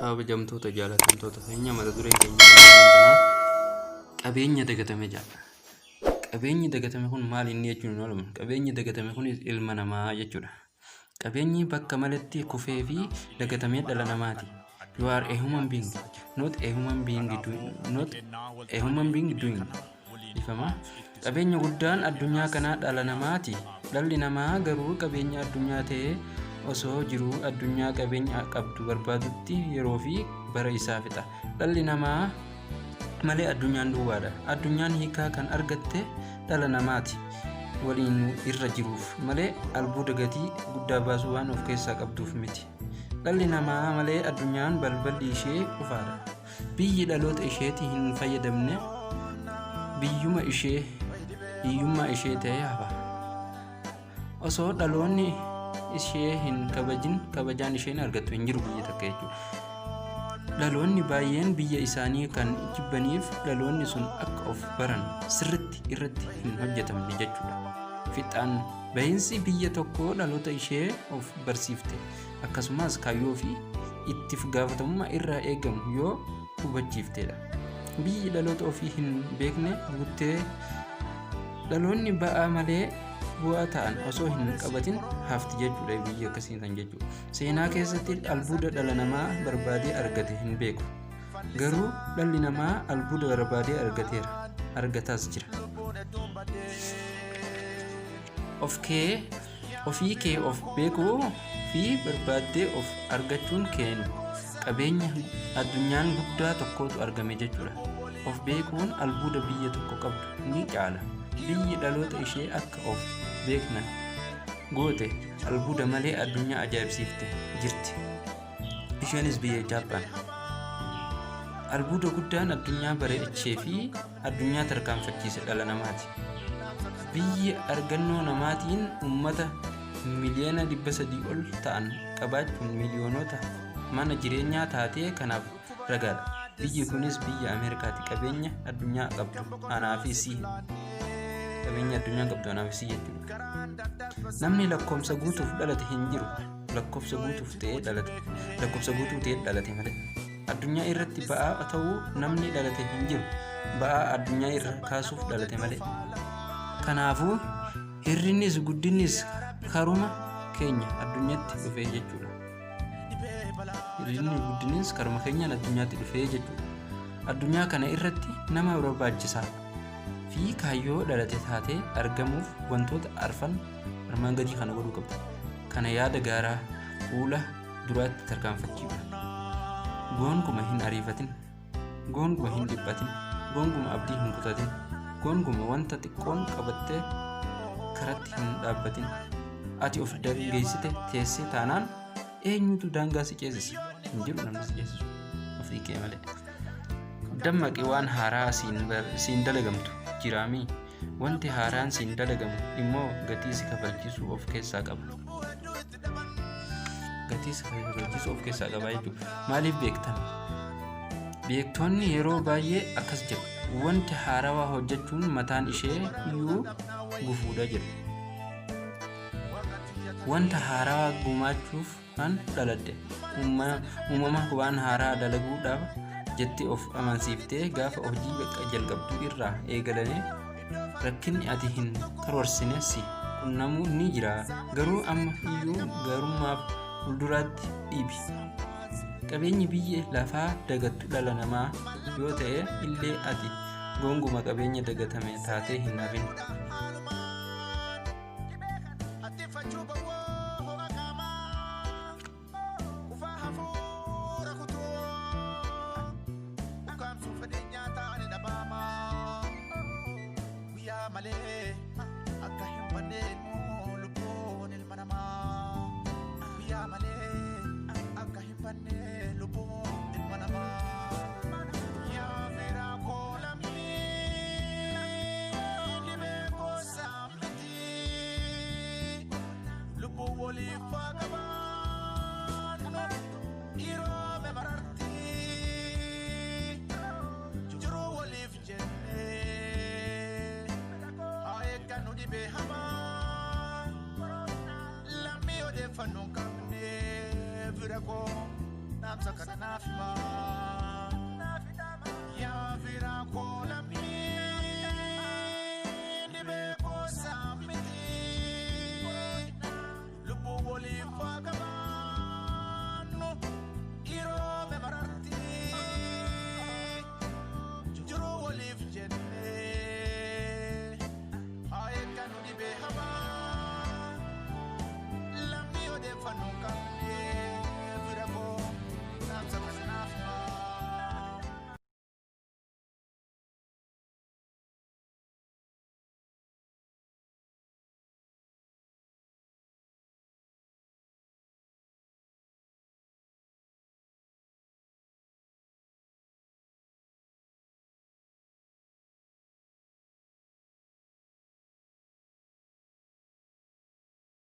Kabajamtoota jaalatamtoota keenya, mata dureen keenya kanaa qabeenya dagatame jedha. Qabeenyi dagatame kun maal inni jechuun hin oolamu. Qabeenyi dagatame kun ilma namaa jechuudha. Qabeenyi bakka malatti kufee fi dagatamee dhala namaati. You are a human being, not a human being doing, not a human being doing. Ifama. Qabeenya guddaan addunyaa kanaa dhala namaati. Dhalli namaa garuu qabeenya addunyaa ta'ee osoo jiruu addunyaa qabeenya qabdu barbaadutti yeroo fi bara isaa fixa. Dhalli namaa malee addunyaan duwwaadha. Addunyaan hiikaa kan argatte dhala namaati waliin irra jiruuf malee albuuda gatii guddaa baasuu waan of keessaa qabduuf miti. Dhalli namaa malee addunyaan balballi ishee cufaadha. Biyyi dhaloota isheetii hin fayyadamne biyyuma ishee hiyyummaa ishee ta'ee hafa. Osoo dhaloonni ishee hin kabajin kabajaan isheen argattu hin jiru biyya takka jechuudha. Dhaloonni baay'een biyya isaanii kan jibbaniif dhaloonni sun akka of baran sirritti irratti hin hojjetamne jechuudha. Fixaan bahiinsi biyya tokkoo dhaloota ishee of barsiifte, akkasumas kaayyoo fi itti gaafatamummaa irraa eegamu yoo hubachiiftedha. Biyyi dhaloota ofii hin beekne guuttee dhaloonni ba'aa malee bu'aa ta'an osoo hin qabatin hafti jechuudha biyyi akkasii tan jechuudha. Seenaa keessatti albuuda dhala namaa barbaadee argate hin beeku. Garuu dhalli namaa albuuda barbaadee argateera. Argataas jira. Of kee ofii kee of beekuu fi barbaaddee of argachuun keenu qabeenya addunyaan guddaa tokkotu argame jechuudha. Of beekuun albuuda biyya tokko qabdu ni caala. Biyyi dhaloota ishee akka of beekna goote albuuda malee addunyaa ajaa'ibsiifte jirti. Isheenis biyya Jaappaan. Albuuda guddaan addunyaa bareechee fi addunyaa tarkaanfachiise dhala namaati. Biyyi argannoo namaatiin uummata miliyoona 300 ol ta'an qabaachuun miliyoonota mana jireenyaa taatee kanaaf ragaadha. Biyyi kunis biyya Ameerikaati. Qabeenya addunyaa qabdu anaa fi si. Qabeenya addunyaa qabdu anaa fi si jechuudha. Namni lakkoomsa guutuuf dhalate hin jiru. Lakkoofsa guutuuf ta'ee dhalate. Lakkoofsa guutuu ta'ee dhalate malee. Addunyaa irratti ba'aa ta'uu namni dhalate hin jiru. Ba'aa addunyaa irra kaasuuf dhalate malee. Kanaafuu hirrinnis guddinnis karuma keenya addunyaatti dhufee jechuudha. Hirrinni guddinnis karuma keenyaan addunyaatti dhufee jechuudha. Addunyaa kana irratti nama barbaachisaa fi kaayyoo dhalate taatee argamuuf wantoota arfan armaan gadii kana godhuu qabda. Kana yaada gaaraa fuula duraatti tarkaanfachiifna. Gonkuma hin ariifatin. Gonkuma hin dhiphatin. Gonkuma abdii hin kutatin. Gonkuma wanta xiqqoon qabattee karatti hin dhaabbatin. Ati of dangeessite teessee taanaan eenyutu daangaa si ceesisa? Hin jiru namni si ceesisu. Ofii kee malee. Dammaqi, waan haaraa siin dalagamtu jiraamii. Wanti haaraan siin dalagamu immoo gatii si kafalchiisuu of keessaa qaba. Gatii si kafalchiisuu of keessaa qaba jechuudha. Maaliif beektan? Beektonni yeroo baay'ee akkas jedhu. Wanti haarawaa hojjechuun mataan ishee iyyuu gufuudha jedhu. Wanta haarawaa gumaachuuf kan dhaladhe. Uumama waan haaraa dalaguudhaaf jettee of amansiiftee gaafa hojii bakka jalqabdu irraa eegalee rakkinni ati hin karoorsine si qunnamuu ni jira. Garuu amma iyyuu gaarummaaf fuulduraatti dhiibi. Qabeenyi biyya lafaa dagattu dhala namaa yoo ta'e illee ati gonguma qabeenya dagatame taatee hin hafin. Guyyaa malee akka hin banneen lubbuun ilma namaa. Guyyaa malee akka hin banneen lubbuun ilma namaa. Yaa fira koo lammii, dhibee gosa miti. Lubbuu waliif haa qabaannu, dhiiroo mararti. Jiruu waliif jennee haa eeggannu dhibee hamaa. Lammii odeeffannoo hin qabne, fira koo. Dhaamsa kana naaf himaa.